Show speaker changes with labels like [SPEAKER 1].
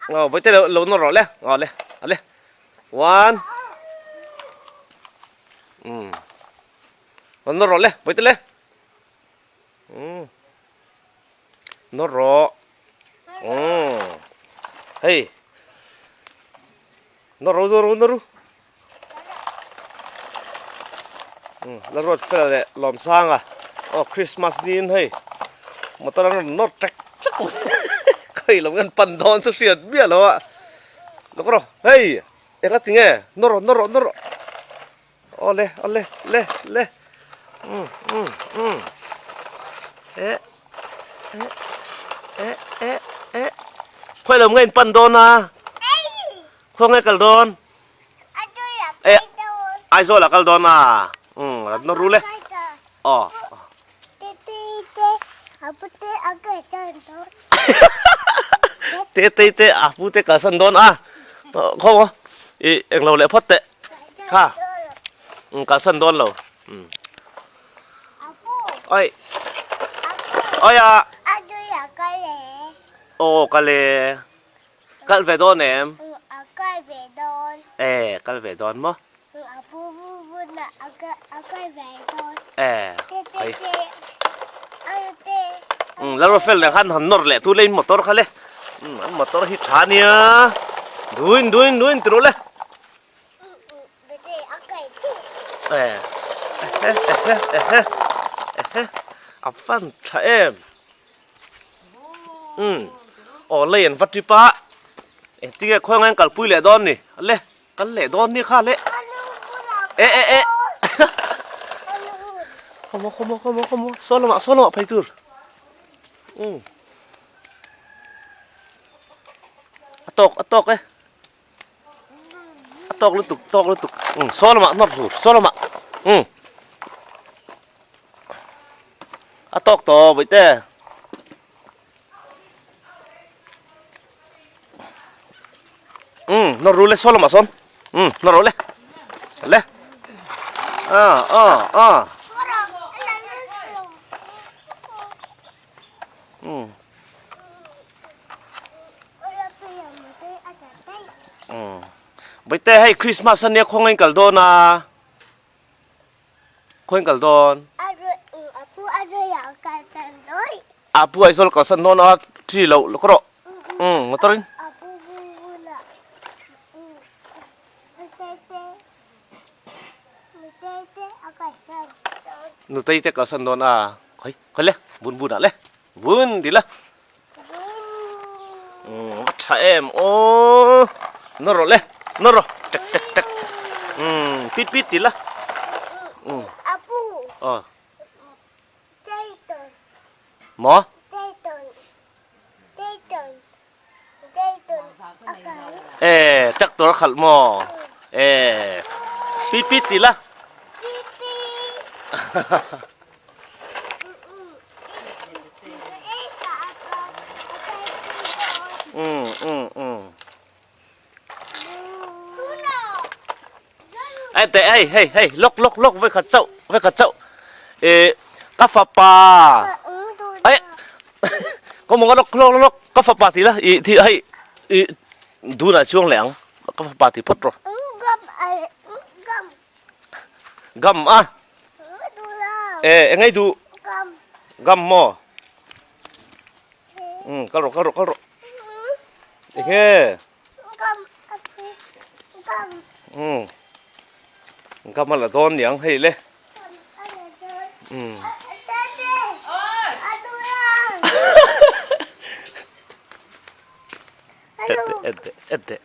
[SPEAKER 1] Aw Bawihte lo lo nawr rawh le. Aw le a le. One. Umm. Lo nawr rawh le Bawihte le. Umm. Nawr rawh. Umm. Hei. Nawr rawh nawr rawh nawr rawh. Umm la ruat fel leh lawm sang a. Aw Christmas niin hei. Motor an rawn nawr ṭek ṭek mai. Khawi lam nge an pan dawn chu hriat miah lo a. Lawk rawh hei eng a ti nge nawr rawh nawr rawh nawr rawh. Aw le aw le le le umm umm umm eh eh eh eh eh khawi lam nge in pan dawn a khaw nge kal dawn eh Aizawl ah kal dawn a umm ratna rul e aw Te te a pu te kalsan dawn a khaw maw ih englo leh phawt teh kha umm kalsan dawn lo umm oi oi a aw kal e kal ve dawn em e kal ve dawn maw Lalrofel nen khan han nawr leh tu le in motor kha le an motor hi tha nia duin duin duin ti rawh le a fan tha em umm aw lei an va tip a engtinge khawi ngai an kalpui leh dawn ni le. Kal leh dawn ni kha le. E e e. Khawmaw khawmaw khawmaw khawmaw saw lamah saw lamah phei tur. Um. A tawk a tawk e. A tawk lutuk tawk lutuk. Um saw lamah nawr tur saw lamah. Um. A tawk tawh bawihte. Umm nawr ru le saw lamah sawn umm nawr rawh le le ah ah ah umm umm Bawihte hei Christmas ania khawngain kal dawn a. Khawiin kal dawn? A pu Aizawl kalsan dawn a thi loh lawk rawh. Umm motor in. Nutei te kalsan dawn a khawi khawi le bun bun ah le bun ti la. Umm a tha em aw nawr rawh le nawr rawh tek tek tek umm pit pit ti la umm aw maw e tractor a khalh maw e pit pit ti la. Ê tệ hei hei hei lok lok lok với khát chậu với khát chậu ê ka fapa ấy có một cái lok lok lok ka fapa thì là ý thì hei ý đu là chuông lẻng ka fapa thì phất rồi Gam a. E engei duh? Gam maw? Umm kal rawh kal rawh kal rawh. Enge? Umm gam a la dawn niang hei le. Umm. Ede ede ede.